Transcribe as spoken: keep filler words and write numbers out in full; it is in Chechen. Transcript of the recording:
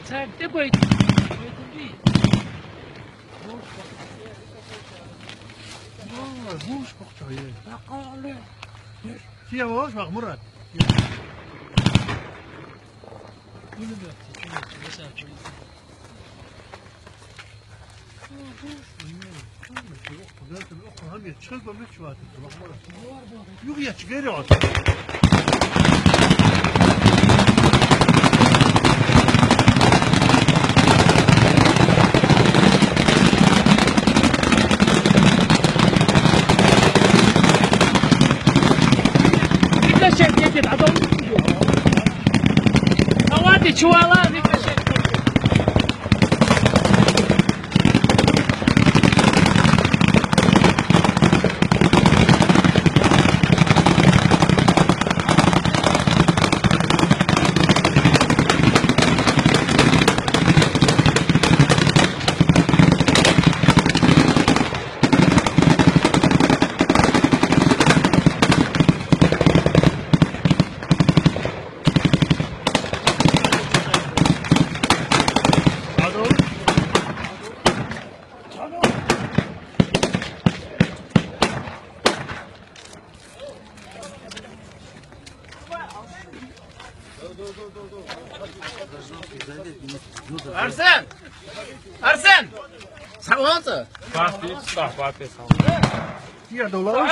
Sen de böyle. Vallahi boş bakça ya. Bak öyle. Şey boş bak Murat. Bunu da. Yok ya, çıkar. Видно, сейчас едет, а то он не видел. Давайте, чувала, видно, сейчас. Арсен! Арсен! Сауланса? Папе, да, папе, сау. Я доллар.